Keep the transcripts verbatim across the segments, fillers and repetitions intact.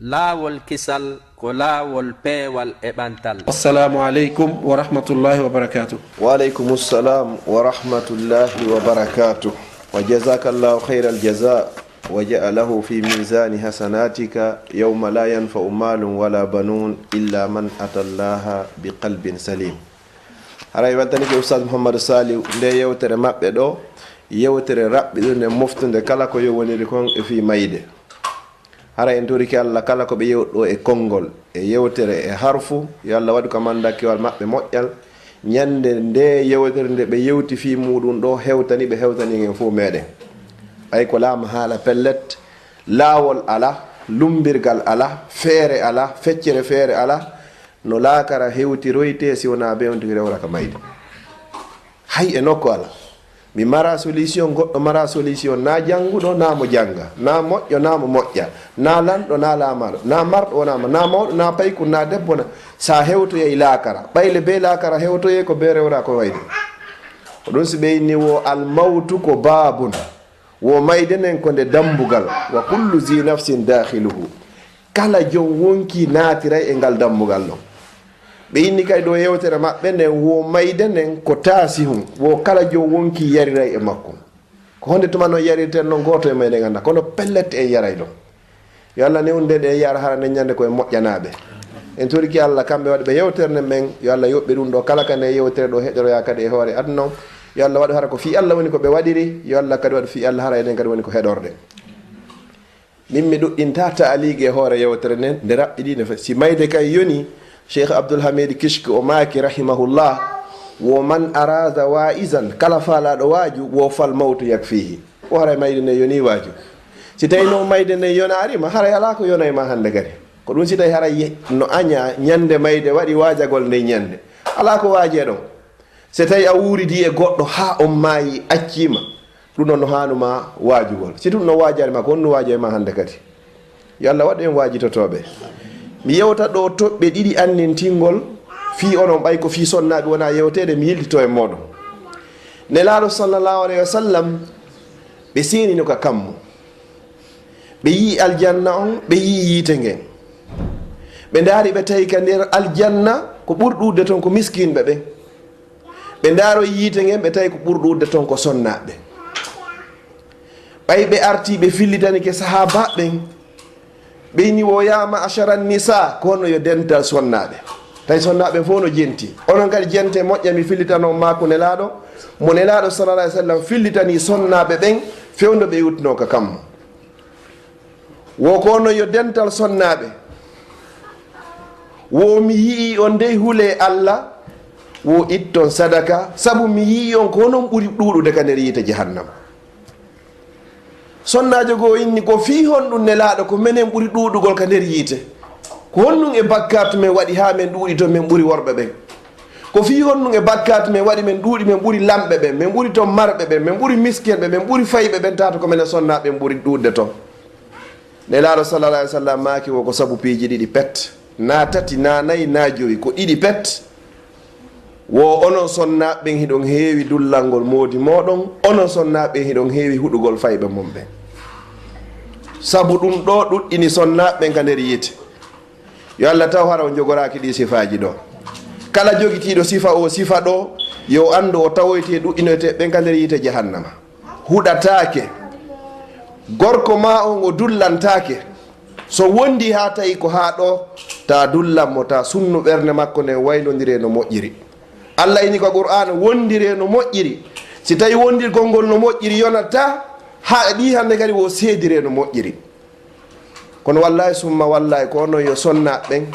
Laawol kisal ko laawol peewal e ɓantal. Assalaamu aleykum wa rahmatullaahi wa barakaatuh. Wa aleykumu salaam wa rahmatullaahi wa barakaatuh. Wa jazaakallaahu khayral jazaa, wa ja'alahu fi miizaani hasanaatika, yawma laa yanfa'u maalun wa laa banuun illa man atallaaha bi qalbin saliim. Haray weltanike Ustaaz Muhammadu Saalihu nde yewtere maɓɓe ɗoo, yewtere raɓɓiɗunde moftunde kala ko yowondiri kon e fii mayde. Hara en torike Alla kala ko ɓe yewti ɗoo e konngol, e yewtere, e harfu, yo Alla waɗu ka mandakkewal maɓɓe moƴƴal. Ñande nde yewtere nde ɓe yewti fii muuɗun ɗoo hewtani ɓe, hewtani en fow meɗen. Ɓay ko laamu haala pellet, laawol alaa, lummbirgal alaa, feere alaa, feccere feere alaa, no laakara hewtiroytee si wonaa bewndiki rewra ka mayde. Hay e nokku alaa. Mi maraa solution, goɗɗo maraa solution, naa jannguɗo, naa mo jannga, naa moƴƴo, naa mo moƴƴa, naa lanɗo, naa laamaaɗo, naa marɗo, wonaa ma, naa mawɗo, naa paykun, naa debbo, naa, sa hewtoyay laakara. Ɓay le bee laakara hewtoyee ko bee rewra ko wayde. Ko ɗun si ɓe inni wo almawtu ko baabun, wo mayde nden ko nde dambugal, wa kullu zi nafsin daakhiluhu. Kala jon wonkii naatiray e ngal dambugal ɗon. Ɓe inni kay ɗoo yewtere maɓɓe nden, wo mayde nden ko taasihun, wo kala jon wonkii yariray e makkun. Ko honde tuma non yarirten non gooto e mayde nganndaa, kono pellet en yaray ɗon. Yo Alla newnude ɗe yara hara nden ñande ko en moƴƴanaaɓe. En torike Alla kamɓe waɗuɓe yewtere nden ɓen, yo Alla yoɓɓe ɗun ɗoo kala ka nde yewtere ɗoo heɗoroyaa kadi e hoore aduna on. Yo Alla waɗu hara ko fii Alla woni ko ɓe waɗiri, yo Alla kadi waɗu fii Alla hara enen kadi woni ko heɗorde. Min mi ɗuɗɗintaa taaliigi e hoore yewtere nden, nde raɓɓiɗii nde fe-, si mayde kay yonii, Sheikh Abdul Hamid Kishki o maaki rahimahullah, wo man araada waa'izan, kala faalaaɗo waaju, wo fal mawtu yakfiihi. Ko haray mayde nden yonii waaju. Si tawii non mayde nden yonaari ma, haray alaa ko yonay ma hande kadi. Ko ɗun si tawii haray ye-, no añaa ñande mayde waɗi waajagol nden ñande. Alaa ko waajee ɗon. Si tawii a wuuridii e goɗɗo haa on maayi, accii ma, ɗun on no haanu ma waajugol. Si tun no waajaari ma, ko honɗun waajay ma hande kadi? Yo Alla waɗu en waajitotooɓe. Mi yewta ɗoo toɓɓe ɗiɗi annintingol fii onon, ɓay ko fii sonnaaɓe wonaa yewteede, mi yiltitoo e mooɗon. Nelaaɗo sallallahu alayhi wa sallam, ɓe seenino ka kammu. Ɓe yi'i aljanna on, ɓe yi'i yiite ngen. Ɓe ndaari, ɓe tawi ka nder aljanna ko ɓuri ɗuuɗude ton ko miskinɓe ɓen. Ɓe ndaaroyi yiite ngen, ɓe tawi ko ɓuri ɗuuɗude ton ko sonnaaɓe. Ɓay ɓe artii, ɓe fillitanike sahaabaaɓe ɓen, ɓe inni wo, "Yaa ma'ashara nisa, ko honno yo dental sonnaaɓe?" Tawi sonnaaɓe ɓen fow no jenti. Onon kadi jente moƴƴa, mi fillitano on maaku Nelaaɗo, mo Nelaaɗo sallallahu alayhi wa sallam fillitanii sonnaaɓe ɓen fewndo ɓe iwtunoo ka kammu. Wo ko honno yo dental sonnaaɓe? Wo mi yi'ii on dey hulee Alla, wo itton sadaka, sabu mi yi'ii on ko onon ɓuri ɗuuɗude ka nder yiite Jahannama. Sonnaajo goo inni, "Ko fii honɗun Nelaaɗo ko menen ɓuri ɗuuɗugol ka nder yiite? Ko honɗun e bakkaatu men waɗi haa men ɗuuɗi ton, men ɓuri worɓe ɓen? Ko fii honɗun e bakkaatu men waɗi men ɗuuɗi, men ɓuri lamɓe ɓen, men ɓuri ton marɓe ɓen, men ɓuri miskinɓe ɓen, ɓuri fayɓe ɓen, tawata ko menen sonnaaɓe ɓen ɓuri ɗuuɗude ton?" Nelaaɗo sallallahu alayhi wa sallam maaki, "Wo ko sabu piiji ɗiɗi pet, naa tati, naa nayi, naa jowi, ko ɗiɗi pet. Wo onon sonnaaɓe ɓen hiɗon heewi dullangol moodi mooɗon, onon sonnaaɓe ɓen hiɗon heewi huɗugol fayɓe mon ɓen." Sabu ɗun ɗoo ɗuɗɗini sonnaaɓe ɓen ka nder yiite. Yo Alla taw hara on jogoraaki ɗii sifaaji ɗoo. Kala jogitiiɗo sifa oo sifa ɗoo, yo anndu o tawoyte e ɗuɗɗinoyte ɓen ka nder yiite Jahannama. Huɗataake. Gorko maa on o dullantaake. So wondii haa tawi ko haa ɗoo, taa dullan mo, taa sunnu ɓernde makko nden waylondire no moƴƴiri. Alla inni ko Qur'aana, wondiree no moƴƴiri. Si tawi wondirgol ngol no moƴƴiri, yonataa, haa ɗii hannde kadi wo seediree no moƴƴiri. Kono wallaahi summa wallaahi, ko onon yo sonnaaɓe ɓen.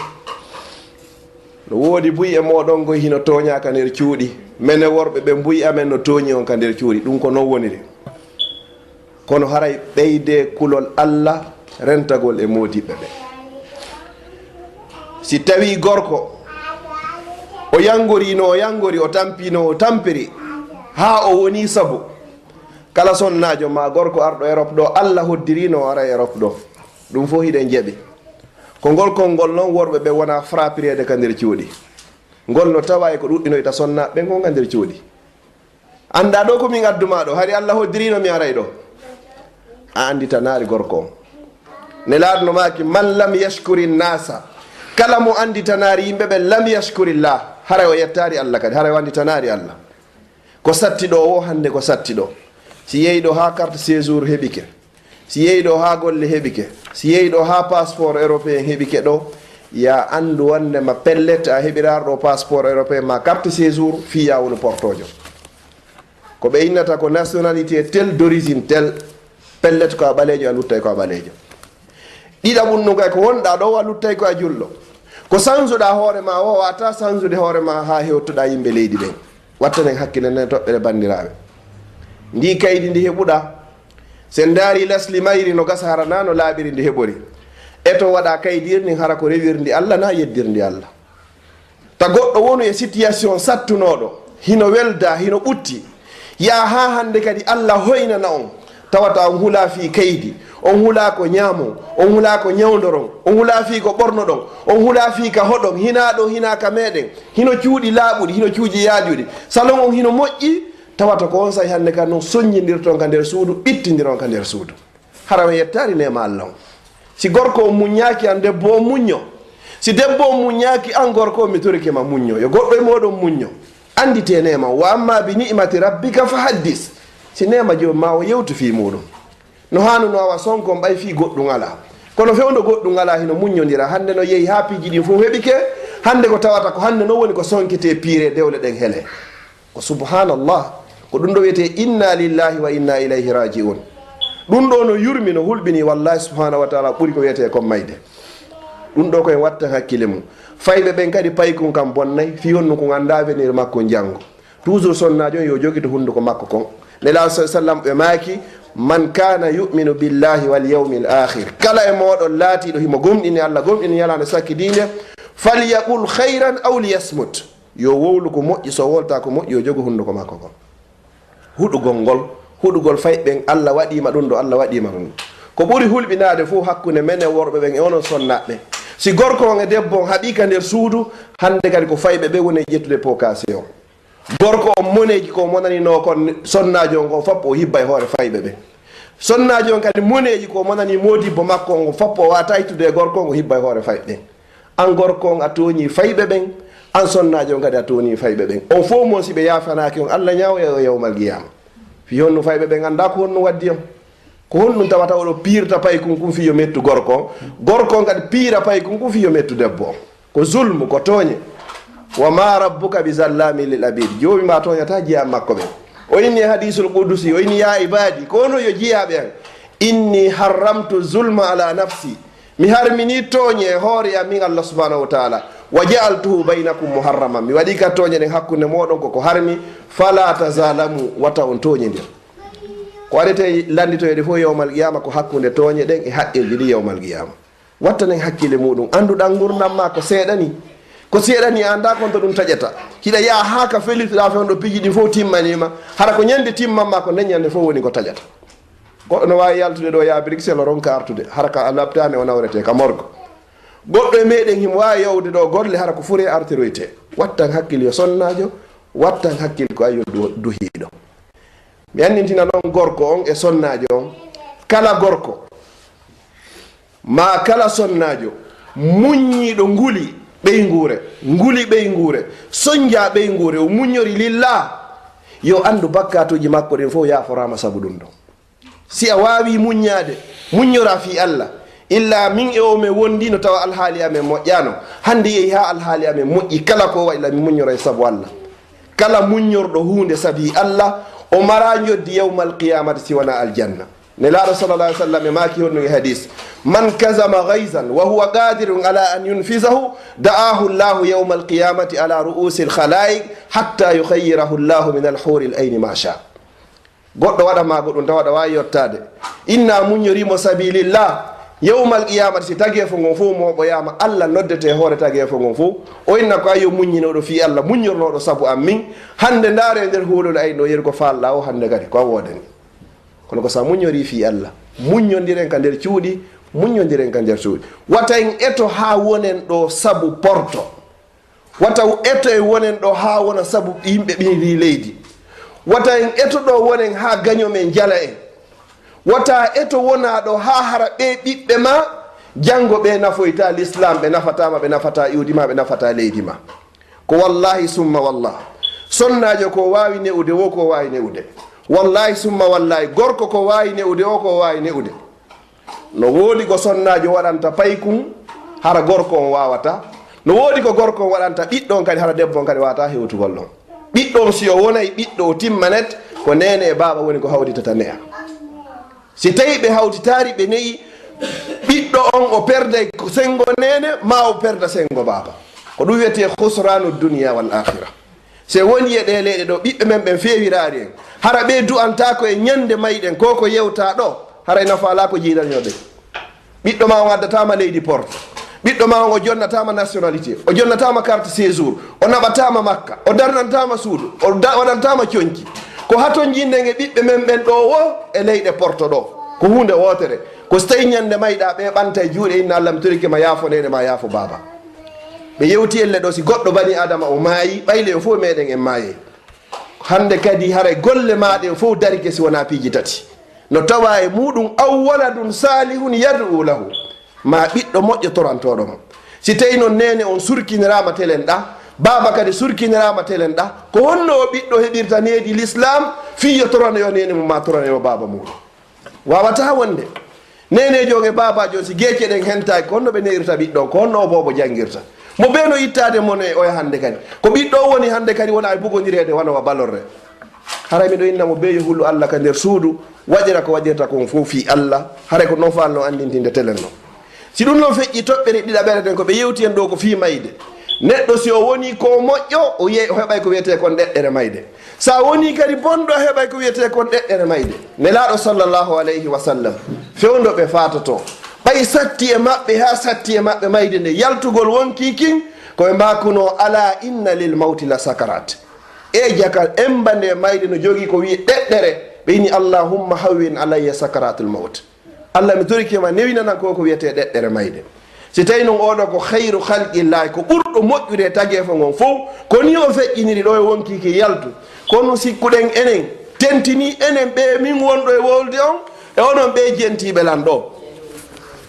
No woodi buy e mooɗon ngoy hino tooñaa ka nder cuuɗi. Menen worɓe ɓen buy amen no tooñi on ka nder cuuɗi. Ɗun ko non woniri. Kono haray ɓeydee kulol Alla rentagol e moodiɓɓe ɓen. Si tawii gorko, o yangorii no o yangori, o tampii no o tampiri, haa o wonii sabu, kala sonnaajo maa gorko arɗo Erop ɗoo, Alla hoddirii no o ara Erop ɗoo. Ɗun fow hiɗen jaɓi. Ko ngol konngol non worɓe ɓen wonaa frappireede ka nder cuuɗi. Ngol no tawaa e ko ɗuɗɗinoyta sonnaaɓe ɓen kon ka nder cuuɗi. Anndaa ɗoo ko min addu maa ɗoo, hari Alla hoddirii no mi aray ɗoo. A annditanaali gorko on. Nelaaɗo no maaki, "Man lam yashkuri nnasa," kala mo annditanaari yimɓe ɓen, "lam yashkuri llah," haray o yettaari Alla kadi, haray o annditanaari Alla. Ko satti ɗoo woo, hannde ko satti ɗoo. Si yehi ɗoo haa carte séjour heɓike, si yehi ɗoo haa golle heɓike, si yehi ɗoo haa passeport européen heɓike ɗoo, yo a anndu wonndema pellet a heɓiraaro ɗoo passeport européen maa carte séjour fii yo a wonu portoojo. Ko ɓe innata ko nationalité telle, d'origine telle. Pellet ko a ɓaleejo, a luttay ko a ɓaleejo. Ɗiɗaɓun ɗun kay, ko wonɗaa ɗoo, a luttay ko a julɗo. Ko sansuɗaa hoore maa woo, a waawataa sansude hoore maa haa hewtoɗaa yimɓe leydi ɓen. Wattanen hakkille nden toɓɓere, banndiraaɓe. Ndii kaydi ndi heɓuɗaa, si en ndaarii lesli mayri no gasa hara naa no laaɓiri ndi heɓori. E to waɗaa kaydi ndin, hara ko rewirndi Alla naa yeddirndi Alla? Ta goɗɗo wonu e situation sattunooɗo, hino weldaa, hino ɓutti, yaa haa hannde kadi Alla hoynana on, tawata on hulaa fii kaydi, on hulaa ko ɲaamon, on hulaa ko ɲawndoron, on hulaa fii ko ɓornoɗon, on hulaa fii ka hoɗon, hinaa ɗoo, hinaa ka meɗen, hino cuuɗi laaɓuɗi, hino cuuɗi yaajuɗi, salon on hino moƴƴi, tawata ko on saa'i hannde kan non soɲɲindirton ka nder suudu, ɓittindiron ka nder suudu. Hara on yettaali neema Alla on. Si gorko on muɲɲaaki, an debbo on muɲɲo. Si debbo on muɲɲaaki, an gorko on, mi torike ma, muɲɲo. Yo goɗɗo e mooɗon muɲɲo. Annditee neema on. "Wa amma bi ni'mati rabbika fa haddis." Si neema Joomi maa on, yewtu fii muuɗum. No haanunoo, a wa sonko on, ɓay fii goɗɗum alaa. Kono fewndo goɗɗum alaa, hino muɲɲondira. Hannde no yehi haa piiji ɗin fow heɓike. Hannde ko tawata ko hannde non woni ko sonketee, piiree, dewle ɗen helee. Ko subhanallah, ko ɗum ɗo wiyetee inna lillahi wa inna ilayhi raji'un. Ɗum ɗo no yurmi, no hulɓini, wallahi subhanahu wa taala ɓuri ko wiyetee kon mayde. Ɗum ɗo ko en wattan hakkille mum. Fayɓe ɓen kadi paykun kan bonnay, fii honno kun anndaa avenir makko janngo. Toujours sonnaajo on yo jogito hunduko makko kon. Nelaaɗo sallallahu alayhi wa sallam ɓe maaki, "Man kana yu'minu billahi wal yawmil akhir." Kala e mooɗon laatiiɗo himo gomɗini Allah, gomɗini ɲalaande sakkidiinde, "falyaqul khayran aw liyasmut." Yo wowlu ko moƴƴi, so wowlata ko moƴƴi, yo jogo hunduko makko kon. Huɗugol ngol, huɗugol fayɓe ɓen, Allah waɗii ma ɗum ɗo, Allah waɗii ma ɗum ɗo. Ko ɓuri hulɓinaade fof hakkunde menen worɓe ɓen e onon sonnaaɓe ɓen. Si gorko on e debbo on haɓii ka nder suudu, hannde kadi ko fayɓe ɓen woni e ƴettude pokaasi on. Gorko on moneeji ko monaninoo kon sonnaajo on kon fof o hibba e hoore fayɓe ɓen. Sonnaajo on kadi moneeji ko monani moodibbo makko on fof o waata ittude e gorko on o hibba e hoore fayɓe ɓen. An gorko on, a tooñii fayɓe ɓen, an sonnaajo on kadi, a tooñii fayɓe ɓen. On fof mon, si ɓe yaafanaaki on, Allah ñaawoyay on yawmal qiyaama. Fii honɗun fayɓe ɓen anndaa ko honɗun waddi on? Ko honɗun tawata oɗo piirta paykun kun fii yo mettu gorko on? Gorko on kadi piira paykun kun fii yo mettu debbo on. Ko zulmu, ko tooñe. "Wa ma rabbuka bi zallamin lil abid." Joomi maa tooñataa jiyaaɓe makko ɓen. O inni e hadiisul qudusi, o inni, "Ya ibaadi," ko onon yo jiyaaɓe an, "inni harramtu zulma ala nafsi." Mi harminii tooñe e hoore an, min Allah subhanahu wa taala. "Wa ja'altuhu baynakum muharraman." Mi waɗii ka tooñe ɗen hakkunde mooɗon ko ko harmi. "Fala tazalamu," wata on tooñondir. Ko arete lannditoyde fof yawmal qiyaama ko hakkunde tooñe ɗen e haqqeeji ɗin yawmal qiyaama. Wattanen hakkille muuɗum. Annduɗaa ngurndan maa ko seeɗa nii. Ko seeɗa nii, a anndaa kon to ɗum taƴata. Hiɗa yaha haa ka fellitoɗaa fewndo piiji ɗin fof timmanii ma. Hara ko ɲande timman maa ko nden ɲande fof woni ko taƴata. Goɗɗo no waawi yaltude ɗo, yaha Bruxelles, o ronka artude. Hara ka a labtaani, o nawretee ka morgo. Goɗɗo e meɗen himo waawi yahude ɗo golle, hara ko furee artiroytee. Wattan hakkil yo sonnaajo, wattan hakkil ko a yo du-, duhiiɗo. Mi anndintina non gorko on e sonnaajo on. Kala gorko, maa kala sonnaajo, muññiiɗo nguli ɓeynguure, nguli ɓeynguure, sonjaa ɓeynguure, o muññori lillah, yo anndu bakkaatuuji makko ɗin fof yaaforaama sabu ɗum ɗon. Si a waawii muññaade, muññoraa fii Alla. Illa min e oo men wondiino tawa alhaali amen moƴƴaano. Hannde yehi haa alhaali amen moƴƴi, kala ko o waɗi la mi muññoray sabu Alla. Kala muññorɗo huunde sabii Alla, o maraa njoddi yawmal qiyaamati si wanaa aljanna. Nelaaɗo sallallahu alaihi wasallam e maaki honno e hadis, "Man kazama ghaizan wa huwa qadirun ala an yunfizahu, da'ahu Allahu yawmal qiyamati ala ru'usil khalaiq hatta yukhayyirahu Allahu min al huril aini ma sha." Goɗɗo waɗa maa goɗɗum tawa aɗa waawi yottaade. Inna muññorii mo sabilillah. Yawmal qiyaamati si tageefo ngon fof mooɓoyaama, Alla noddete e hoore tageefo ngon fof. O inna ko ayyo muññinooɗo fii Alla, muññornooɗo sabu an min. Hannde ndaare e nder hoolol ayno yeru ko faalɗaa o hannde kadi ko a woodani. Kono ko sa muññorii fii Alla, muññondiren ka nder cuuɗi, muññondiren ka nder cuuɗi. Wata en eto haa wonen ɗo sabu porto. Wata eto e wonen ɗo haa wona sabu yimɓe ɓiiri leydi. Wata en eto ɗo wonen haa gaño men jala en. Wata eto wona ɗo haa hara ɓee ɓiɓɓe maa Janngo ɓe nafoyta lislaam, ɓe nafataa ma, ɓe nafataa iwdi ma, ɓe nafataa leydi ma. Ko wallaahi summa wallah. Sonnaajo ko waawi ne'ude wo ko waawi ne'ude. Wallaahi summa wallaahi, gorko ko waawi ne'ude wo ko waawi ne'ude. No woodi ko sonnaajo waɗanta paykun, hara gorko on waawataa. No woodi ko gorko on waɗanta ɓiɗɗo on kadi, hara debbo on kadi waawataa hewtugol ɗon. Ɓiɗɗo on, si o wonay ɓiɗɗo, o timmanet, ko neene e baaba woni ko hawritata ne'a. Si tawii ɓe hawtitaali, ɓe ne'i, ɓiɗɗo on o perday senngo neene, maa o perda senngo baaba. Ko ɗum wiyetee khusraanu dunya wal akhira. Si en wonii e ɗee leyɗe ɗoo, ɓiɓɓe men ɓen feewiraali en. Hara ɓe du'antaako en ɲande mayɗen, ko ko yewtaa ɗoo, haray nafa alaa ko jiidanoo ɓe. Ɓiɗɗo maa on addataa ma leydi Porto. Ɓiɗɗo maa on o jonnataa ma nationalité. O jonnataa ma carte séjour. O naɓataa ma Makka. O darnantaa ma suudu. O da-, waɗantaa ma conci. Ko hatonjinden e ɓiɓɓe men ɓen ɗoo woo e leyɗe Porto ɗoo. Ko huunde wootere. Ko si tawii ɲande mayɗaa ɓe ɓanta e juuɗe, inna Alla mi torike ma yaafo neene maa yaafo baaba. Ɓe yewti elle ɗoo, si goɗɗo banii Aadama o maayi, ɓay le en fow meɗen en maayay. Hande kadi haray golle maa ɗen fow darike si wonaa piiji tati. No tawaa e muuɗum, aw waladun saalihun yad'u lahu, maa ɓiɗɗo moƴƴo torantooɗo mo. Si tawii non neene on surkiniraama telen ɗaa, baaba kadi surkiniraama telen ɗaa, ko honno oo ɓiɗɗo heɓirta needi lislaam fii yo toranoyo neene mum maa toranoyo baaba muuɗum? Waawataa wonde. Neeneejo on e baabaajo on, si geece ɗen hentaaki, ko honno ɓe ne'irta ɓiɗɗo on? Ko honno oo boobo janngirta? Mo bee no ittaade mo ne oya hande kadi. Ko ɓiɗɗo on woni hande kadi wona e bugondireede wano wa balorre. Haray miɗo inna mo bee yo hulu Alla ka nder suudu, waɗira ko waɗirta kon fow fii Alla. Haray ko non faalno anndintinde telen non. Si ɗum non feƴƴi, toɓɓere ɗiɗaɓere ɗen ko ɓe yewti en ɗoo ko fii mayde. Neɗɗo si o wonii ko moƴƴo, o ye-, o heɓay ko wiyetee kon ɗeɗɗere mayde. Si a wonii kadi bonɗo, a heɓay ko wiyetee kon ɗeɗɗere mayde. Nelaaɗo sallallahu alayhi wa sallam, fewndo ɓe faatotoo. Ɓay satti e maɓɓe, haa satti e maɓɓe mayde nde, yaltugol wonkii kin, ko ɓe maakunoo, "Alaa inna lil mawti la sakarat." E jaka, emba nde mayde no jogii ko wi'i ɗeɗɗere. Ɓe inni, "Allahumma hawwin alayya sakaratul mawt." Alla, mi torike ma, newinanan ko ko wiyetee ɗeɗɗere mayde. Si tawii non oo ɗoo ko khayru khalqillaahi, ko ɓurɗo moƴƴude e tageefo ngon fow, ko nii o feƴƴiniri ɗoo e wonkii ki yaltu. Ko no sikkuɗen enen, tentinii enen ɓee min wonɗo e wowlude on, e onon ɓee jentiiɓe lan ɗoo.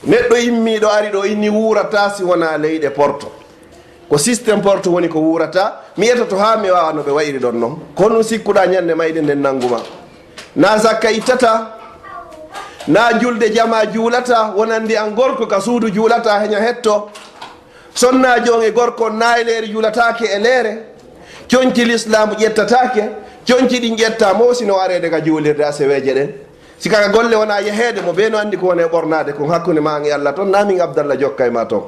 Neɗɗo immiiɗo ari ɗoo inni wuurataa si wonaa leyɗe Porto. Ko système Porto woni ko wuurata. Mi etoto haa mi waawa no ɓe wa'iri ɗon non. Ko honɗum sikkuɗaa ɲande mayde nden nanngu ma? Naa zakka ittataa, naa julde jamaa juulataa, wonandi an gorko ka suudu juulataa heɲa hetto. Sonnaajo on e gorko on naa e leere juulataake e leere. Conci lislaamu ƴettataake, conci ɗin ƴettaa mo si no areede ka juulirde aseweeje ɗen. Si kaka golle wonaa yaheede, mo bee no anndi ko woni e ɓornaade kon hakkunde maa an e Alla ton, naa min Abdalla jokka e maa ton.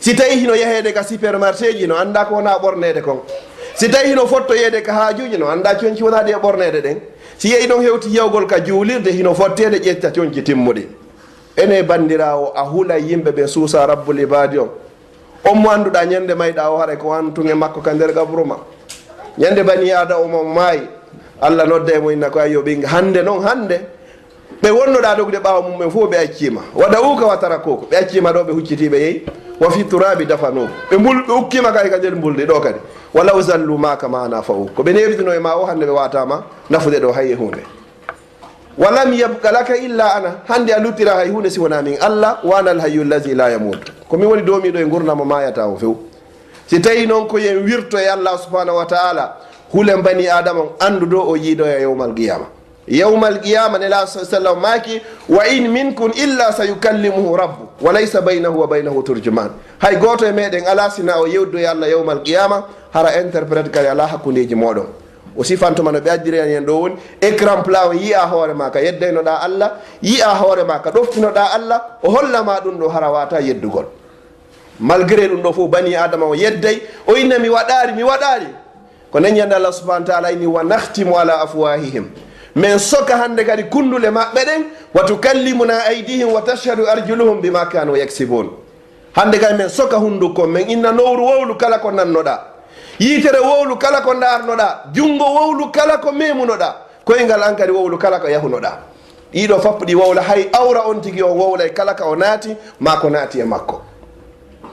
Si tawii hino yaheede ka sipermarseeji, no anndaa ko wonaa ɓorneede kon. Si tawii hino fottoyeede ka haajuuji, no anndaa conci wonaa ɗi e ɓorneede ɗen. Si yehi ɗon hewti yawgol ka juulirde, hino fotteede ƴetta conci timmuɗi. Enee banndiraawo, a hulay yimɓe ɓen suusaa Rabbul Ibaadi on? On mo annduɗaa ɲande mayɗaa o, haray ko an tun e makko ka nder qabru ma. Ɲande banii Aadama o maayi, Alla nodday mo inna ko, "Ayyo ɓiy, hande non, hande ɓe wonnoɗaa dogude ɓaawo mum ɓen fow ɓe accii ma. Wa da'uuka wa tarakuuka. Ɓe accii ma ɗoo, ɓe huccitii, ɓe yehi. Wa fi turaabi dafanuuka. Ɓe mbul-, ɓe ukkii ma kay ka nder mbulndi ɗoo kadi. Wa law zallu maaka maana fa'uuka. Ko ɓe neeɓitunoo e maa o, hande ɓe waawataa ma nafude ɗoo hay e huunde." "Wa lam yabqa laka illa ana." Hande a luttiraa hay huunde si wonaa min Alla. "Wa ana al hayyu allazi la yamut." Ko min woni doomiiɗo e ngurndan mo maayataa on few. Si tawii non ko yo en wirto e Alla subhanahu wa ta'ala, hulen banii Aadama on anndude o yiidoya yawmal qiyaama. Yawmal qiyaama, Nelaaɗo sallallahu maaki, "Wa in minkum illa sayukallimuhu rabbu, wa laysa baynahu wa baynahu turjuman." Hay gooto e meɗen alaa si na o yewdo e Alla yawmal qiyaama, hara interprète kadi alaa hakkundeeji mooɗon. O sifanto ma no ɓe addirani en ɗoo woni, écran plat on, yi'aa hoore maa ka yeddaynoɗaa Alla, yi'aa hoore maa ka ɗoftinoɗaa Alla, o holla ma ɗum ɗoo hara waawataa yeddugol. Malgré ɗum ɗoo fow, banii Aadama o yedday, o inna, "Mi waɗaali, mi waɗaali." Ko nden ɲande Alla subhanahu wa ta'ala inni, "Wa nakhtimu ala afwahihim." Men soka hande kadi kundule maɓɓe ɗen, "Wa tukallimuna aydihim wa tashhadu arjuluhum bima kanu yaksibun." Hande kadi men soka hunduko, men inna nowru wowlu kala ko nannoɗaa, yiitere wowlu kala ko ndaarnoɗaa, junngo wowlu kala ko meemunoɗaa, koyngal an kadi wowlu kala ko yahunoɗaa. Ɗii ɗoo fappu ɗi wowla, hay awra on tigi on wowlay kala ka o naati, maa ko naati e makko.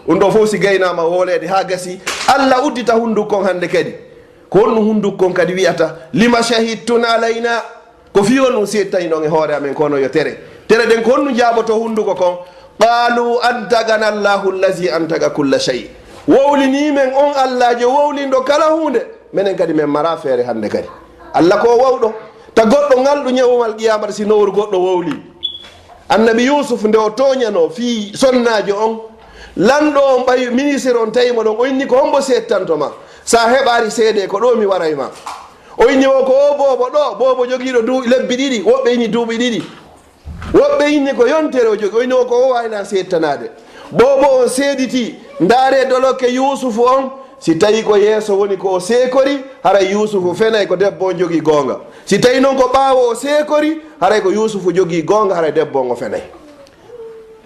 Ɗum ɗoo fow si gaynaama wowleede haa gasi, Alla uddita hunduko on hande kadi. Ko honɗum hunduko on kadi wi'ata? "Lima shahidtum alayna?" Ko fii honɗum seedtaniɗon e hoore amen kono yo tere? Tere ɗen ko honɗum jaabotoo hunduko kon? Qaalu antaqana Allahu allazi antaqa kulla shay. Wowlinii men on Allaajo wowlinɗo kala huunde. Menen kadi men maraa feere hannde kadi. Alla ko o wawɗo. Ta goɗɗo ŋalɗu ɲawmal qiyaamata si nowru goɗɗo wowlii. Annabi Yuusuf nde o tooɲanoo fii sonnaajo on, lanɗo on ɓay ministre on tawi mo ɗon, o inni ko hombo seettanto ma? Sa heɓaali seede ko ɗoo mi waray ma. O inni o ko o boobo ɗoo, boobo jogiiɗo duu-, lebbi ɗiɗi, woɓɓe inni duuɓi ɗiɗi. Woɓɓe inni ko yontere o jogii, o inni o ko o waawna seettanaade. Boobo on seeditii, ndaaree dolokke Yuusufu on, si tawii ko yeeso woni ko o seekori, haray Yuusufu fenay ko debbo on jogii goonga. Si tawii non ko ɓaawo o seekori, haray ko Yuusufu jogii goonga, haray debbo on o fenay.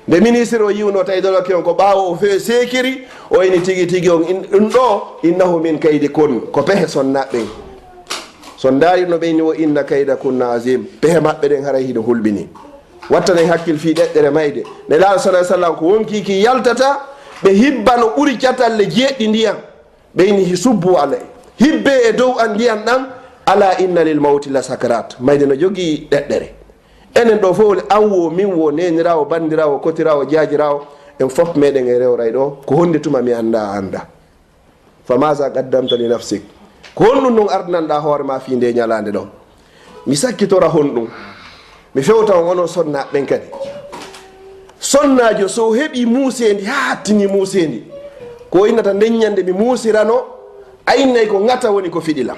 Nde ministre o yi'unoo tawi dolokke on ko ɓaawo o fe-, seekiri, o inni tigi tigi on in-, ɗum ɗoo, innahu min kaydi kun, ko pehe sonnaaɓe ɓen. So on ndaarii no ɓe inni, wa inna kayda kunna azim, pehe maɓɓe ɗen haray hino hulɓinii. Wattanee hakkil fii ɗeɗɗere mayde. Nelaaɗo sallallahu alaihi wasallam ko wonkii ki yaltata, ɓe hibba no ɓuri catalle jeeɗiɗi ndiyan. Ɓe inni hi-, subbu alay. Hibbee e dow an ndiyan ɗan, ala inna lil mawti la sakarat. Mayde no jogii ɗeɗɗere. Enen ɗoo fow, an woo, min woo, neeniraawo, banndiraawo, kotiraawo, jaajiraawo, en fof meɗen e rewray ɗoo. Ko honde tuma mi anndaa a anndaa. Fa maza qaddamta li nafsik? Ko honɗum non ardinanɗaa hoore maa fii ndee ɲalaande ɗoo? Mi sakkitora honɗum? Mi fewta on onon sonnaaɓe ɓen kadi. Sonnaajo so o heɓii muuseendi haa hattini muuseendi, ko o innata nden ɲande mi muusirano, a innay ko ŋata woni ko fiɗi lan.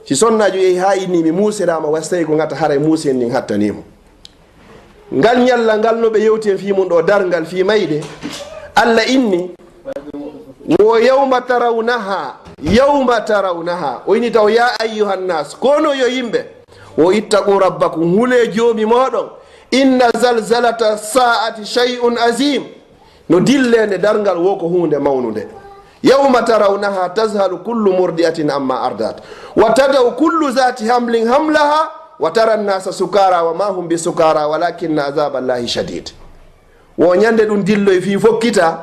Si sonnaajo yehi haa inni mi muusiraama, wa si tawii ko ŋata, haray muuseendi ndin hattanii mo. Ngal ɲallal ngal no ɓe yewti en fii mun ɗoo, darngal fii mayde, Alla inni, wo yawma tarawnaha, yawma tarawnaha, o inni taw, ya ayyuhan nas, kono yo yimɓe, wo ittaqu rabbakum, hulee Joomi mooɗon, inna zalzalata sa'ati shay'un azim, no dilleende darngal wo ko huunde mawnunde. Yawma tarawnaha tazhalu kullu murdi'atin amma ardat, wa tada'u kullu zati hamlin hamlaha, wa tara nnasa sukara wa ma hum bi sukara walakinna azaba Allahi shadid. Wo ɲande ɗum dilloy fii fokkita.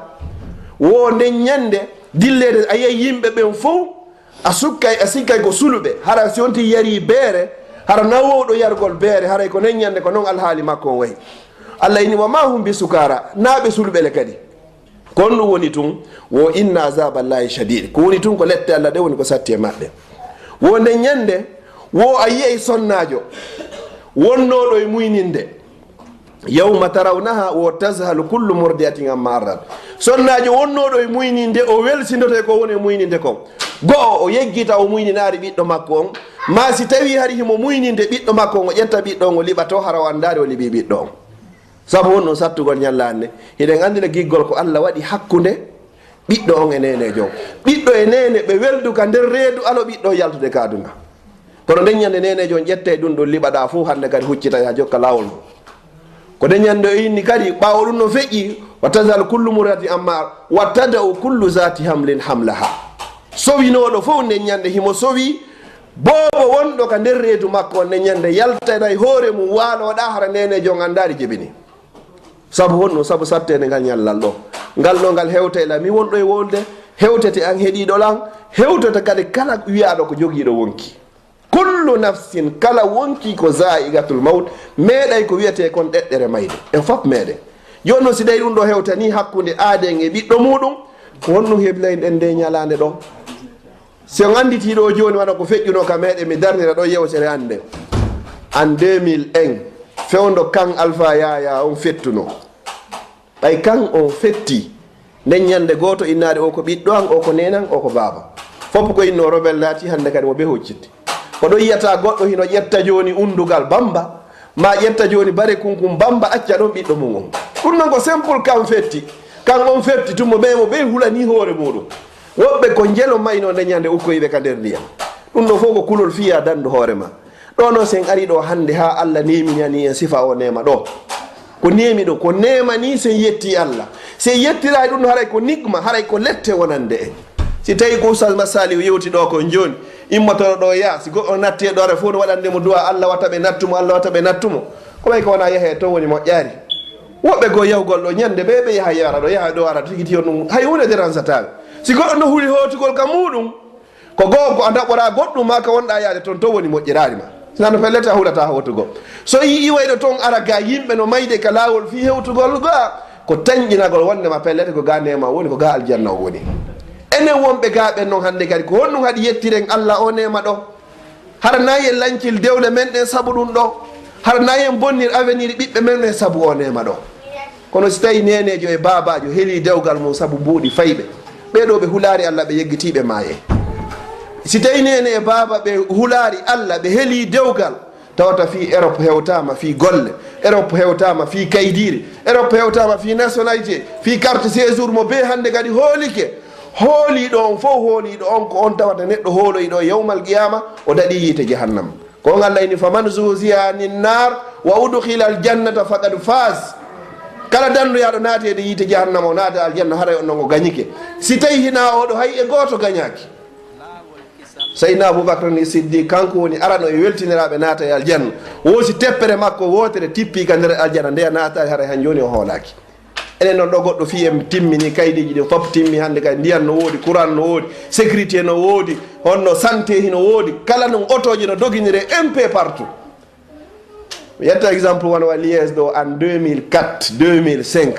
Wo nden ɲande dilleede, a yiyay yimɓe ɓen fow, a sukkay, a sikkay ko suluɓe. Hara si on tigi yarii beere, hara na wowɗo yargol beere, haray ko nden ɲande ko non alhaali makko on wayi. Alla inni, wa ma hum bi sukara, naa ɓe suluɓe le kadi. Ko honɗum woni tun? Wo inna azaba Allahi shadid. Ko woni tun ko lette Alla ɗen woni ko satti e maɓɓe. Wo nden ɲande, wo a yi'ay sonnaajo wonnooɗo e muyninde. Yawma tarawnaha wo tazhalu kullu murdi'atin amma ardat. Sonnaajo wonnooɗo e muyninde, o welsindoto e ko woni e muyninde kon. Go'o, o yeggita o muyninaali ɓiɗɗo makko on. Maa si tawii hari himo muyninde ɓiɗɗo makko on, o ƴetta ɓiɗɗo on, o liɓa to, hara o anndaali o liɓii ɓiɗɗo on. Sabu honɗum sattugol ɲallaande? Hiɗen anndi le giggol ko Alla waɗi hakkunde ɓiɗɗo on e neeneejo on. Ɓiɗɗo e neene ɓe weldu ka nder reedu, alo ɓiɗɗo on yaltude ka aduna. Kono nden ɲande neeneejo on ƴettay ɗum ɗon liɓaɗaa fow hannde kadi huccitay haa jokka laawol mum. Ko nden ɲande o inni kadi, ɓaawo ɗum no feƴƴi, wa tazhalu kullu murdi'atin amma, wa tada'u kullu zati hamlin hamlaha. Sowinooɗo fow nden ɲande himo sowi, boobo wonɗo ka nder reedu makko on nden ɲande yaltanay hoore mum waaloo ɗaa hara neeneejo on anndaali jibini. Sabu honɗum? Sabu satteende ngal ɲallal ɗoo. Ngal ɗoo ngal hewtay la mi wonɗo e wolde, hewtete an heɗiiɗo lan, hewtete kadi kala wi'aaɗo ko jogiiɗo wonki. Kullu nafsin, kala wonki ko zaa'iqatul mawt, meeɗay ko wi'etee kon ɗeɗɗere mayde. En fof meeɗen. Jooni non si ɗay ɗum ɗoo hewtanii hakkunde aaden e ɓiɗɗo muuɗum, ko honɗum heblayɗen ndee ɲalaande ɗoo? Si on annditii ɗoo jooni wano ko feƴƴunoo ka meeɗen, mi darnira ɗoo yewtere an nden. An deux mille un, fewndo kan Alfaa Yaayaa on fettunoo. Ɓay kan on fetti, nden ɲande gooto innaade oo ko ɓiɗɗo an, oo ko neene an, oo ko baaba. Fof ko innoo rebel laatii, hannde kadi mo be hucciti. Ko ɗon yi'ata goɗɗo hino ƴetta jooni unndugal bamba, maa ƴetta jooni bare kunkun bamba, acca ɗon ɓiɗɗo mum on. Ɗum non ko simple kan fetti. Kan on fetti tun mo ɓe mo ɓe hulanii hoore muuɗum. Woɓɓe ko njelo maynoo nden ɲande ukkoyi ɓe ka nder ndiyam. Ɗum ɗoo fof ko kulol fiyaa dandu hoore maa. Ɗoo non si en arii ɗoo hannde haa Alla neeminanii en sifa oo neema ɗoo. Ko neemi ɗoo, ko neema nii si en yettii Alla. Si en yettiraay ɗum no haray ko nikma, haray ko lette wonande en. Si tawii ko Ustaz Masali o yewti ɗoo ko jooni, immotoro ɗoo yaa, si goɗɗo natti e ɗoo ara fof no waɗande mo du'a, Alla wata ɓe nattu mo, Alla wata ɓe nattu mo. Ko ɓay ko wonaa yahee ton woni moƴƴaari. Woɓɓe goo yahugol ɗoo ɲande ɓe, ɓe yaha yara ɗoo, yaha ɗoo ara tigi tiyo ɗum. Hay huunde deransataa ɓe. Si goɗɗo no huli hootugol ka muuɗum, ko goo ko a ɗaɓɓoraa goɗɗum maa ka wonɗaa yaade ton, ton woni moƴƴiraari ma. Nano pellet a hulataa hewtugol. So yi'ii wayɗo ton ara ga yimɓe no mayde ka laawol fii hewtugol ga, ko tanƴinagol wonndema pellet ko ga neema woni, ko ga aljanna o woni. Enen wonɓe ga ɓen non hannde kadi, ko honɗum haɗi yettiren Alla o neema ɗo? Hara na en lancil dewle men ɗen sabu ɗum ɗo? Hara na en bonnir avenir ɓiɓɓe men ɓen sabu o neema ɗo? Kono si tawii neeneejo e baabaajo helii dewgal mum sabu mbuuɗi fayɓe, ɓee ɗoo ɓe hulaari Alla, ɓe yeggitii, ɓe maayay. Si tawii neene e baaba ɓe hulaari Alla, ɓe helii dewgal, tawata fii Europe hewtaama fii golle, Europe hewtaama fii kaydiiri, Europe hewtaama fii nationalité, fii carte séjour mo bee hannde kadi hoolike. Hooliiɗo on fow, hooliiɗo on ko on tawata neɗɗo hooloyiiɗo e yawmal qiyaama, o daɗii yiite jahannama. Ko on Alla inni, "Faman zuhziha anin naar wa udkhila al jannata faqad faz." Kala dandoyaaɗo naateede yiite jahannama, o naata aljanna, haray on non o gañike. Si tawii hinaa oo ɗoo, hay e gooto gañaaki. Sayyidina Abubakar ni Siddiq, kanko woni arano e weltiniraaɓe naata e aljanna. Woosi teppere makko wootere tippii ka nder aljanna, nde a naataali, haray han jooni o hoolaaki. Enen non ɗoo goɗɗo fii en timmini kaydiiji ɗin fof timmi hannde kadi, ndiyan no woodi, courant no woodi, sécurité no woodi, honno santé hino woodi, kala non otooji no doginire un peu partout. Mi ƴetta exemple wano wa Liège ɗoo en deux mille quatre, deux mille cinq.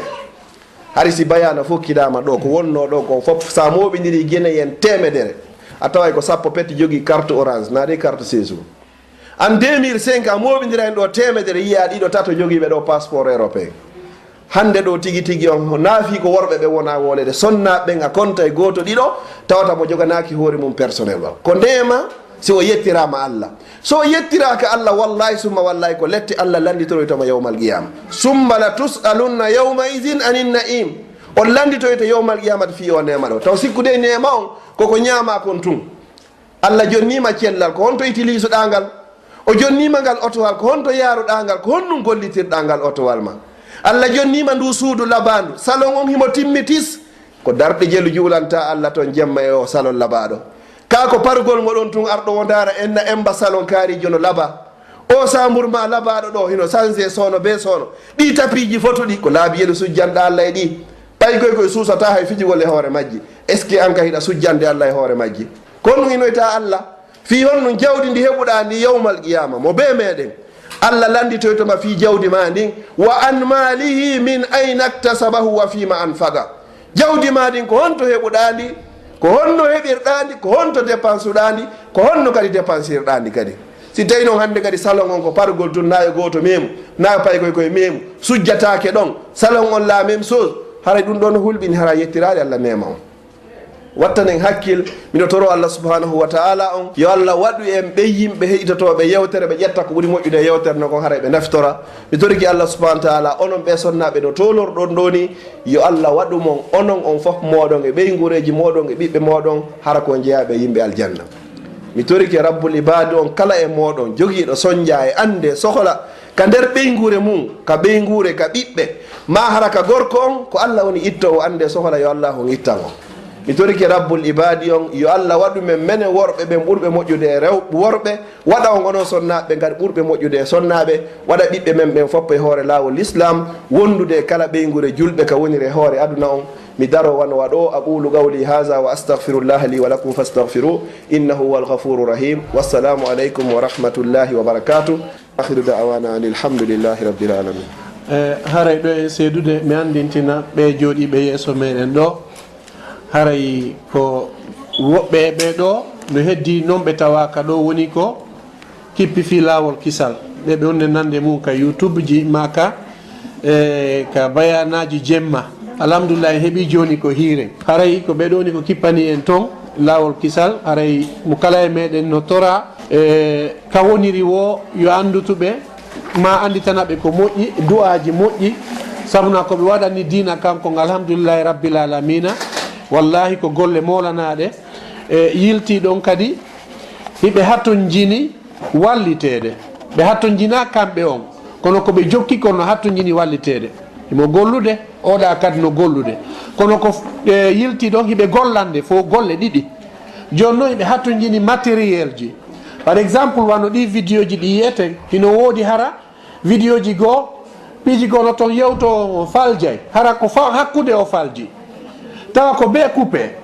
Hari si bayaana fof kiɗaama ɗoo, ko wonnoo ɗoo kon fof, sa mooɓindirii Guinéen teemedere, a taway ko sappo pet jogii carte orange, naa ɗe carte séjour. En deux mille cinq, a mooɓindira en ɗoo teemedere, yi'aa ɗiɗo tato jogiiɓe ɗoo passeport européen. Hannde ɗoo tigi tigi on, naa fii ko worɓe ɓe wonaa wooleede, sonnaaɓe ɓen a konta e gooto ɗiɗo, tawata mo joganaaki hoore mum personnel wa. Ko neema si o yettiraama Alla. So o yettiraaka Alla, wallaahi summa wallaahi ko lette Alla lannditoroyta mo yawmal qiyaama. "Summa la tus'alunna yawma izin anin na'im." On lannditoyte yawmal qiyaamata fii o neema ɗoo. Taw sikkude e neema on, koko ñaamaa kon tun. Alla jonniima cellal, ko honto itiliisuɗaa ngal? O jonniima ngal otowal, ko honto yaaruɗaa ngal? Ko honɗum gollitirɗaa ngal otowal ma? Alla jonniima nduu suudu labaandu, salon on himo timmi tis, ko darɗe jelu juulantaa Alla ton jemma e oo salon labaaɗo. Kaa ko parugol ngoɗon tun arɗo woo ndaara enna emba salon kaariijo no labaa? Oo saambur maa labaaɗo ɗoo hino sanse soono bee soono. Ɗii tapiiji fotuɗi, ko laabi jelu sujjanɗaa Alla e ɗii? Ɓay koy koy suusataa hay fijugol e hoore majji. Est-ce que an ka hiɗa sujjande Alla e hoore majji? Ko honɗum inoytaa Alla? Fii honɗum jawdi ndi heɓuɗaa ndi yawmal qiyaama? Mo bee meɗen, Alla lannditoyto ma fii jawdi maa ndin. "Wa an maalihi min ayna iktasabahu wa fiima anfaqa." Jawdi maa ndin, ko honto heɓuɗaa ndi? Ko honno heɓirɗaa ndi? Ko honto depansuɗaa ndi? Ko honno kadi depansirɗaa ndi kadi? Si tawii non hannde kadi salon on ko pargol tun, naa e gooto meemu, naa e paykoy koye meemu, sujjataake ɗon, salon on la même chose, haray ɗum ɗon no hulɓini, haray yettiraali Alla neema on. Wattanen hakkil, miɗo toroo Alla subhanahu wa ta'ala on, yo Alla waɗu en ɓe yimɓe heɗitotooɓe yewtere, ɓe ƴetta ko ɓuri moƴƴude e yewtere no kon, haray ɓe naftora. Mi torike Alla subhanahu wa ta'ala, onon ɓe sonnaaɓe no toolorɗon ɗoo ni, yo Alla waɗu mon, onon on fof mooɗon e ɓeynguureeji mooɗon e ɓiɓɓe mooɗon, hara ko on jeyaaɓe e yimɓe aljanna. Mi torike Rabbul Ibaadi on kala e mooɗon, jogiiɗo sonja e annde sohla ka nder ɓeynguure mum, ka ɓeynguure, ka ɓiɓɓe, maa hara ka gorko on, ko Alla woni ittoowo annde sohla, yo Alla on ittan on. Mi torike Rabbul Ibaadi on, yo Alla waɗu men menen worɓe ɓen ɓurɓe moƴƴude e rew-, worɓe, waɗa on onon sonnaaɓe ɓen kadi ɓurɓe moƴƴude e sonnaaɓe, waɗa ɓiɓɓe men ɓen fof e hoore laawol Lislaam, wondude e kala ɓeynguure julɓe ka woniri e hoore aduna on. Mi daroo wano waɗoo, aqulu qawli haza wa astaghfirullaha li wa lakum fastaghfiruhu, innahu huwal ghafurur rahim. Wassalaamu aleykum wa rahmatullahi wa barakatuh. Akhiru da'wana anil hamdulillahi rabbil alamin. E, haray ɗo e seedude, mi anndintina ɓe jooɗiiɓe yeeso meɗen ɗo, haray ko woɓɓe e ɓe ɗo no heddii non ɓe tawaaka ɗo, woni ko kippi fii laawol kisal. Ɓe ɓe wonde nande mum ka YouTube ji maa ka, e, ka bayanaaji jemma. Alhamdulillahi, heɓi jooni ko hiiren. Haray ko ɓe ɗo ni ko kippani en ton laawol kisal. Haray mo kala e meɗen no tora, e, ka woniri wo yo anndutu ɓe, ma annditana ɓe ko moƴƴi, du'aaji moƴƴi, sabuna ko ɓe waɗani diina kan kon, alhamdulillahi rabbil alamina. Wallahi ko golle moolanaaɗe, e, yilti ɗon kadi, hiɓe hatonjini walliteede. Ɓe hatonjinaa kamɓe on, kono ko ɓe jokki kon no hatonjini walliteede. Himo gollude, oɗa kadi no gollude. Kono ko, e, yilti ɗon, hiɓe gollande fof golle ɗiɗi. Jooni non hiɓe hatonjini matériel ji. Par exemple, wano ɗi vidéo ji ɗi yi'eten, hino woodi hara vidéo ji goo, piiji goo no ton yewto faljay, hara ko fa-, hakkunde o falji. Tawa ko bee coupé.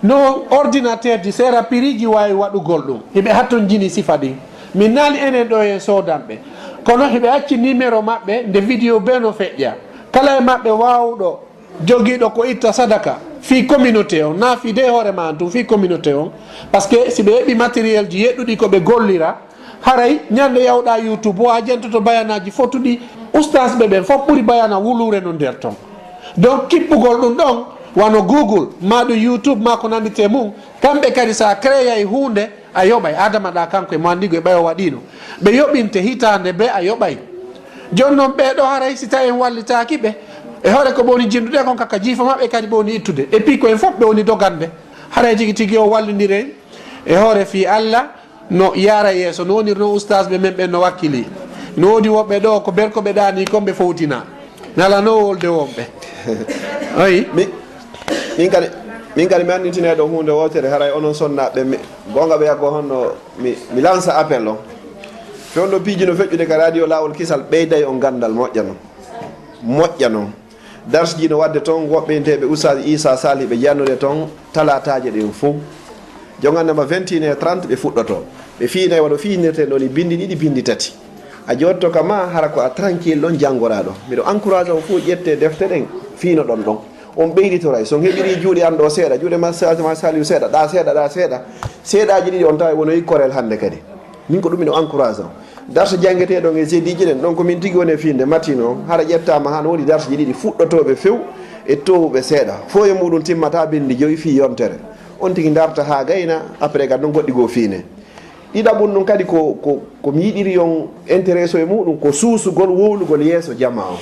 Non ordinateur ji, seera piriiji waawi waɗugol ɗum. Hiɓe hatonjini sifa ɗin. Min naali enen ɗoo en soodanɓe. Kono hiɓe acci numéro maɓɓe nde vidéo bee no feƴƴa. Kala e maɓɓe waawuɗo, jogiiɗo ko itta sadaka fii communauté on, naa fii dey hoore maa tun, fii communauté on. Parce que si ɓe heɓi matériel ji yeɗɗuɗi ko ɓe gollira, haray ñande yawɗaa YouTube, wo a jantoto bayanaaji fotuɗi. Ustaasɓe ɓen fof ɓuri bayana wuluure no nder ton. Donc, kippugol ɗum ɗon, wano Google, maa ɗum YouTube, maa ko nanditee mum, kamɓe kadi, so a créé huunde, a yoɓay. Adama ɗa kanko e mo anndi ko e ɓayo waɗiino. Ɓe yoɓinte hitaande bee a yoɓay. Jooni non, ɓee ɗoo haray, si tawi en wallitaaki ɓe, e hoore ko ɓe woni jinndude kon, kaka jiifa maɓɓe kadi ɓe woni ittude. Et puis, ko en fof ɓe woni dogande. Haray tigi tigi o wallindire en e hoore fii Alla, no yaara yeeso, no woniri non ustaasɓe men ɓen no wakkili. No woodi woɓɓe ɗoo ko berko ɓe ɗaanii kon ɓe fowtina. Nala no wolde wonɓe. Oyi. Mi, min kadi, min kadi mi anndintinay ɗo huunde wootere, haray onon sonnaaɓe, mi, goonga ɓe yaggo honno mi, mi lansa appel on. Fewndo piiji no feƴƴude ka radio Laawol Kisal, ɓeyday on ganndal moƴƴa non. Moƴƴa non. Darsji no waɗde ton, woɓɓe inteeɓe Oustaz Issa Salih ɓe jannude ton talaataaje ɗen fow. Jongannde ma vingt et une heures trente ɓe fuɗɗoto. Ɓe fiinay wano fiinirten ɗoo ni, binndi ɗiɗi, binndi tati. A jooɗoto ka ma, hara ko a tranquille ɗon janngoraa ɗoo. Miɗo encourage on fow, ƴettee defte ɗen, fiinoɗon ɗon. On ɓeyditoray. So on heɓirii juuɗe an ɗoo seeɗa, juuɗe ma Sa-, ma Saliou seeɗa, ɗaa seeɗa, ɗaa seeɗa. Seeɗaaji ɗiɗi on tawa wonoyi korel hannde kadi. Min ko ɗum miɗo encourage on. Darsu janngetee ɗon e jeediiji ɗen, ɗon ko min tigi woni e fiinde matin on, hara ƴettaama haa no woodi darsuji ɗiɗi fuɗɗotooɓe few e toowuɓe seeɗa. Fow e muuɗum timmata binndi jowi fii yontere. On tigi darta haa gayna, après kadi ɗon goɗɗi goo fiine. Ɗiɗaɓun ɗum kadi ko, ko, ko mi yiɗiri on intéressé e muuɗum, ko suusugol wowlugol yeeso jamaa on.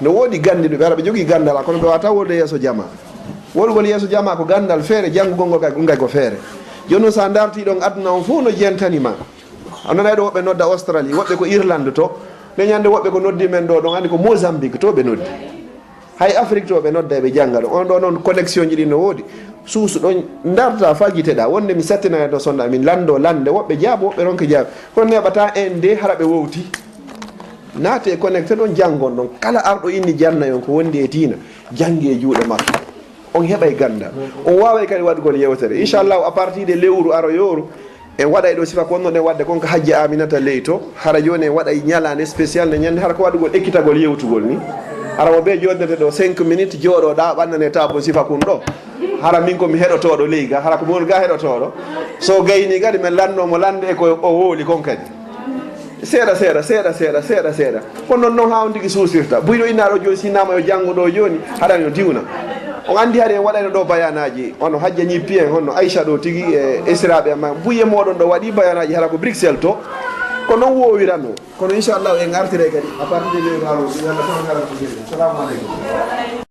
No woodi ganndiɗuɓe, hara ɓe jogii ganndal, kono ɓe waawataa wowlude yeeso jamaa. Wowlugol yeeso jamaa ko ganndal feere, janngugol ngol kay, ngol kay ko feere. Jooni non, so a dartii ɗon, aduna on fow no jentani ma. A nanay ɗo woɓɓe nodda Australie, woɓɓe ko Irlande to. Ɓe ñande woɓɓe ko noddi men ɗo, ɗon anndi ko Mozambique to ɓe noddi. Hay Afrique to ɓe nodda, ɓe jannga ɗon. On ɗo non, connexion ji ɗin no woodi. Suusu ɗon, darta, fagiteɗa. Wonde mi sattinay to sonda, min lanndo lande, woɓɓe jaabo, woɓɓe ronke jaabo. Kono neɓata en de, hara ɓe wowti. Naate connecté ɗon, janngon ɗon. Kala arɗo inni janna on ko wondi e diina, janngi e juuɗe makko. On heɓay ganndal. On waaway kadi waɗugol yewtere. Inchallahu, à partir de lewru aroyooru, en waɗay ɗo sifa ko wonnoɗen waɗde kon ka Hajja Aminata Ley to. Hara jooni en waɗay ñalaande spécial nde ñannde, hara ko waɗugol ekkitagol yewtugol ni. Hara mo bee jooɗnete ɗo cinq minutes, jooɗoɗaa, ɓannane taabon sifa kun ɗo. Hara min ko mi heɗotooɗo ley ga, hara ko mo woni ga heɗotooɗo. So gaynii kadi, men lanndoo mo lannde e ko o wowli kon kadi. Seeɗa, seeɗa, seeɗa, seeɗa, seeɗa, seeɗa. Ko non, non haa on tigi suusirta. Buy no innaa ɗo jooni, si innama yo janngo ɗo jooni, haɗa no diwna. On anndi hari en waɗayno ɗo bayanaaji, hono Hajja Ñippi en, hono Aïcha ɗo tigi, e esiraaɓe am. Buy e mooɗon ɗo waɗi bayanaaji, hara ko Bruxelles to. Ko non woowirano. Kono inchallahu en artiray kadi, à partir de lewru aroyooru, yo Allah taw kala ko jeyɗen. Salamu aleykum.